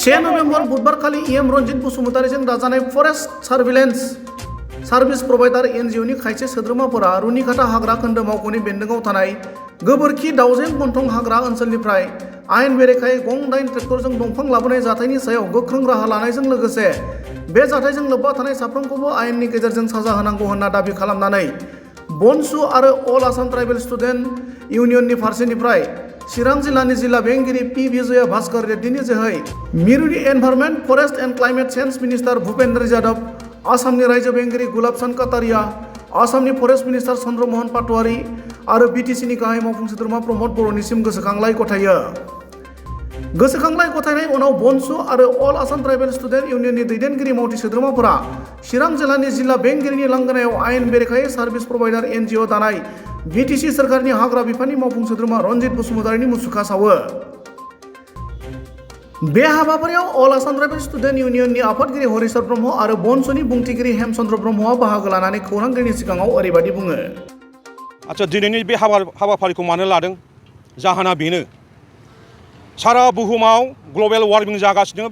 से नभेम्बर बुधबार खालि इएम रनजित बसुमतारीजों दाजानाय फरेस्ट सार्भिलेन्स सार्भिस प्रभाइडार NGO नि खायसे सोद्रोमाफोरा रुनिखाता हाग्रा खोन्दो मावख'नि बेन्दोङाव थानाय गोबोरखि दाउजें गन्थं हाग्रा ओनसोलनिफ्राय आयेन बेरेखायै गं 8 ट्रेक्टरजों दंफां लाबोनाय जाथायनि सायाव गोख्रों राहा लानायजों लोगोसे बे जाथायजों लोब्बा थानाय साफ्रोमखौबो आयेननि गेजेरजों साजा होनांगौ होनना दाबि खालामनानै BoNSU आरो अल आसाम ट्राइबेल स्टुडेन्ट इउनियननि फारसेनिफ्राय चिरां जिल्लानि जिल्ला बेंगिरि पि विजया भास्कर रेड्डीनि जोहै मिरुनि environment forest and climate change minister Bhupendra Yadav, आसामनि रायजो बेंगिरि गुलाबचन्द काटारिया, आसामनि फरेस्ट मिनिस्टार चन्द्र मोहन पाटवारी आरो BTC नि गाहाय मावफुं सोद्रोमा प्रमद बर'निसिम गोसोखांलाय गथायो। गोसोखांलाय गथायनाय उनाव BoNSU आरो अल आसाम ट्राइबेल स्टुडेन्ट इउनियननि दैदेनगिरि मावथि सोद्रोमाफोरा चिरां जिल्लानि जिल्ला बेंगिरिनि लांगोनायाव आयेन बेरेखायै सार्भिस प्रभाइडार NGO दानाय BTC सोरखारनि हाग्रा बिफाननि मावफुं सोद्रोमा रनजित बसुमतारीनि मुसुखा सावो। बे हाबाफारियाव अल आसाम ट्राइबेल स्टुडेन्ट इउनियननि आफादगिरि हरिचर ब्रह्म आरो BoNSUनि बुंथिगिरि हेमचन्द्र ब्रह्मआ बाहागो लानानै खौरांगिरिनि सिगाङाव ओरैबायदि बुङो। आच्चा, दिनैनि बे हाबाफारिखौ मानो लादों? जाहोना बेनो, सारा बुहुमाव ग्लबेल वार्मिं जागासिनो,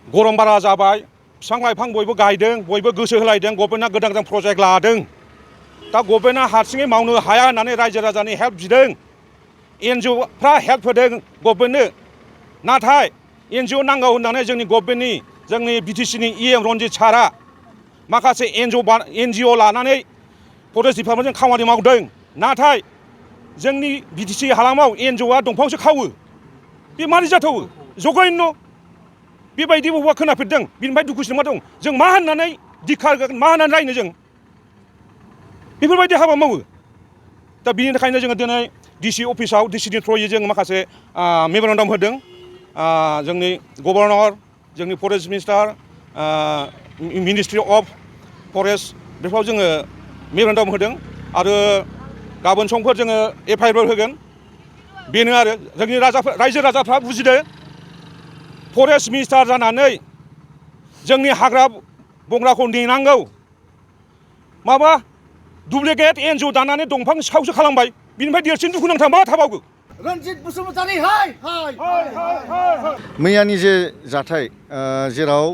गरम बारा जाबाय, बिफां लाइफां बयबो गायदों, बयबो गोसो होलायदों, गभर्नमेन्टआ गोदान गोदान प्रजेक्ट लादों। दा गभर्नमेन्टआ हारसिङै मावनो हाया होननानै रायजो राजानि हेल्प बिदों, NGOफ्रा हेल्प होदों गभर्नमेन्टनो। नाथाय NGO नांगौ होननानै जोंनि गभर्नमेन्टनि, जोंनि BTCनि EM रनजित सारा माखासे NGO लानानै फरेस्ट डिपार्टमेन्टजों खामानि मावदों। नाथाय जोंनि BTC हालामाव NGOआ दंफांसो खावो। बे मारै जाथावो? जघन्य! बेबायदि बबेबा खोनाफेरदों? बिनिफ्राय दुखुसिन मा दं? जों मा होननानै दिखारगोन, मा होननानै रायनो जों? बेफोरबायदि हाबा मावो। दा बिनि थाखायनो जोङो दिनै DC अफिसाव DCनि थ्रुयै जों माखासे मेम'रेन्डाम होदों। जोंनि गभर्नर, जोंनि forest minister, ministry of forest, बेफोराव जोङो मेम'रेन्डाम होदों आरो गाबोन समफोर जोङो FIR होगोन। बेनो आरो जोंनि रायजो राजाफ्रा बुजिदो, फरेस्ट मिनिस्टार जानानै जोंनि हाग्रा बंग्राखौ नेनांगौ, माबा डुप्लिकेट NGO दानानै दंफां सिखावसो खालामबाय। बिनिफ्राय देरसिन दुखुनांथाव मा थाबावगौ? रनजित बसुमतारी हाय हाय हाय। मैयानि जे जाथाय, जेराव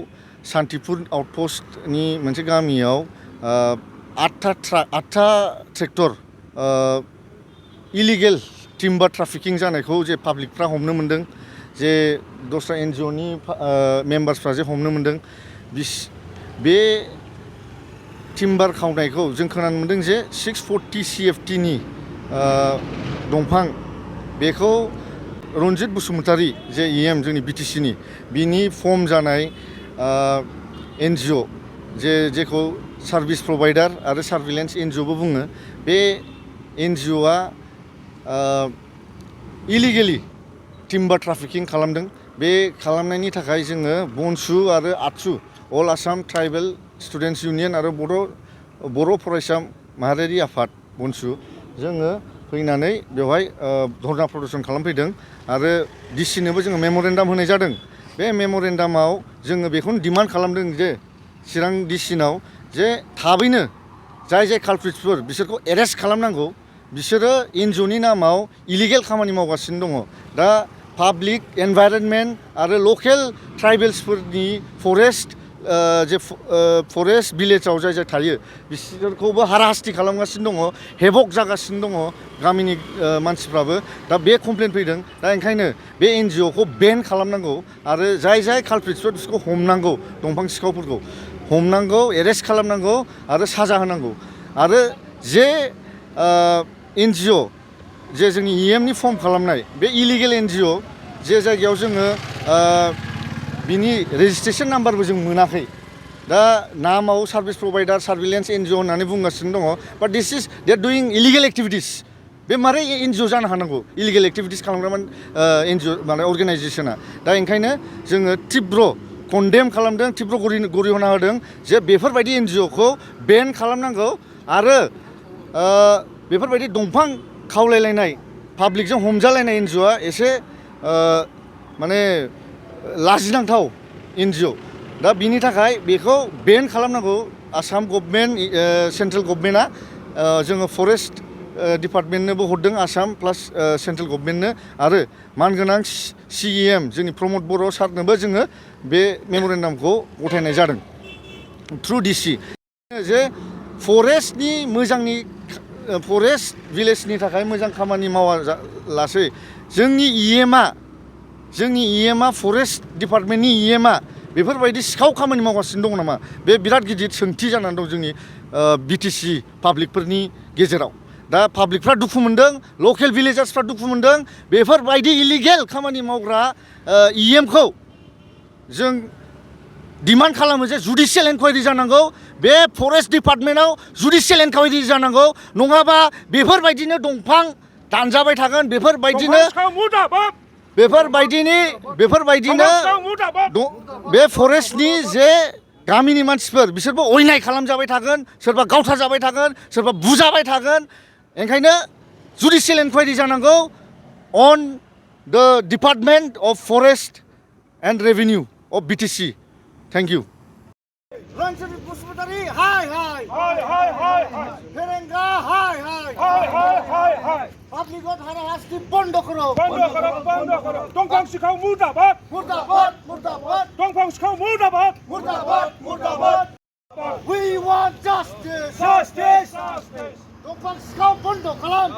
सान्तिपुर आउटपस्टनि मोनसे गामियाव 8था ट्रेक्टर इलिगेल टिम्बार ट्राफिकिं जानायखौ जे पाब्लिकफ्रा हमनो मोन्दों, जे दस्रा NGOनि मेम्बार्सफ्रा जे हमनो मोन्दों, बे टिम्बार खावनायखौ जों खोनानो मोन्दों जे 640 CFTनि दंफां, बेखौ रनजित बसुमतारी जे EM जोंनि BTCनि बिनि फर्म जानाय NGO जेखौ सार्भिस प्रभाइडार आरो सार्भिलेन्स NGOबो बुङो, बे NGOआ इलिगेलि टिम्बार ट्राफिकिं खालामदों। बे खालामनायनि थाखाय जोङो BoNSU आरो AATSU अल आसाम ट्राइबेल स्टुडेन्टस इउनियन आरो बर' फरायसा माहारियारि आफाद BoNSU जोङो फैनानै बेवहाय धरना प्रदर्शन खालामफैदों आरो DCनोबो जोङो मेम'रेन्डाम होनाय जादों। बे मेम'रेन्डामाव जोङो बेखौनो डिमान्ड खालामदों जे चिरां DCनाव जे थाबैनो जाय कालप्रिट्सफोर बिसोरखौ एरेस्ट खालामनांगौ। बिसोरो NGOनि नामाव इलिगेल खामानि मावगासिनो दङ। दा पाब्लिक एनभाइरनमेन्ट आरो लकेल ट्राइबेल्सफोरनि फरेस्ट भिलेजाव जाय थायो बिसोरखौबो हाराहास्ति खालामगासिनो दङ, हेबक जागासिनो दङ गामिनि मानसिफ्राबो। दा बे कमप्लेन फैदों। दा ओंखायनो बे NGOखौ बेन खालामनांगौ आरो जाय कालप्रिट्सफोर बिसोरखौ हमनांगौ, दंफां सिखावफोरखौ हमनांगौ, एरेस्ट खालामनांगौ आरो साजा होनांगौ। आरो जे NGO जे जोंनि EMनि फर्म खालामनाय बे इलिगेल NGO, जे जायगायाव जोङो बिनि रेजिस्ट्रेसन नाम्बारबो जों मोनाखै। दा नामाव सार्भिस प्रभाइडार सार्भिलेन्स NGO होननानै बुंगासिनो दङ, बाट दे आर डुइं इलिगेल एक्टिभिटिस। बे मारै NGO जानो हानांगौ? इलिगेल एक्टिभिटिस खालामग्रा NGO माने अर्गेनाइजेसना। दा ओंखायनो जोङो तीब्र कन्डेम खालामदों, तीब्र गरिहना होदों जे बेफोरबायदि NGOखौ बेन खालामनांगौ आरो बेफोरबायदि दंफां खावलायलायनाय, पाब्लिकजों हमजालायनाय NGOआ एसे माने लाजिनांथाव NGO। दा बिनि थाखाय बेखौ बेन खालामनांगौ। आसाम गभर्नमेन्ट, सेन्ट्रेल गभर्नमेन्टआ जोङो फरेस्ट डिपार्टमेन्टनोबो हरदों आसाम प्लास सेन्ट्रेल गभर्नमेन्टनो आरो मानगोनां CEM जोंनि प्रमद बर' सारनोबो जोङो बे मेम'रेन्डामखौ गथायनाय जादों थ्रु DC जे फरेस्टनि मोजांनि फरेस्ट भिलेजनि थाखाय मोजां खामानि मावालासै जोंनि EMआ फरेस्ट डिपार्टमेन्टनि EMआ बेफोरबायदि सिखाव खामानि मावगासिनो दङ नामा बे बिराद गिदिर सोंथि जानानै दं जोंनि BTC पाब्लिकफोरनि गेजेराव दा पाब्लिकफ्रा दुखु मोनदों लकेल भिलेजार्सफ्रा दुखु मोनदों बेफोरबायदि इलिगेल खामानि मावग्रा EMखौ जों डिमान्ड खालामो जे जुडिशियेल इनकुवायरि जानांगौ बे फरेस्ट डिपार्टमेन्टआव जुडिशियेल इनकुवायरि जानांगौ नङाबा बेफोरबायदिनो दंफां दानजाबाय थागोन बेफोरबायदिनो बे फरेस्टनि जे गामिनि मानसिफोर बिसोरबो अयनाय खालामजाबाय थागोन सोरबा गावथार जाबाय थागोन सोरबा बुजाबाय थागोन ओंखायनो जुडिशियेल इनकुवायरि जानांगौ on the department of forest and revenue of BTC thank you Ranjit Basumatary hi hi hi hi हाय फेरेंगा हाय हाय हाय हाय हाय हाय पाब्लिकत हाराहास्ति बन्द करो दंफां सिखाव मुर्दाबाद मुर्दाबाद मुर्दाबाद दंफां सिखाव मुर्दाबाद मुर्दाबाद मुर्दाबाद We want justice justice justice दंफां सिखाव बन्द खालाम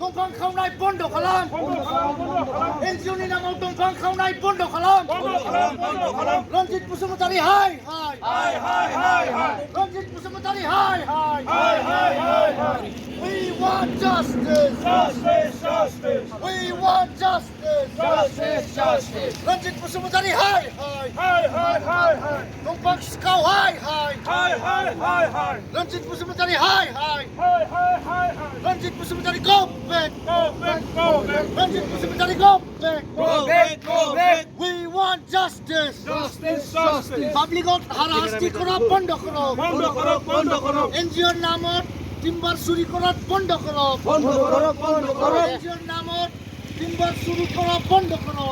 दंफां खावनाय बन्द खालाम NGOनि नामाव दंफां खावनाय बन्द खालाम Ranjit Basumatary hi hi hi hi हाय Ranjit Basumatary hi hi hi hi हाय We want justice justice justice We want justice justice justice Ranjit Basumatary hi hi hi hi हाय दंफां सिखाव हाय हाय हाय हाय हाय Ranjit Basumatary hi hi hi hi हाय Ranjit Basumatary go back Ranjit Basumatary go back We want justice justice justice पाब्लिकत हाराहास्ति करा बन्द करो NGOৰ नामত टिम्बार चुरी কৰা বন্ধ কৰো NGOৰ নামত টিম্বাৰ চুৰি কৰা বন্ধ কৰো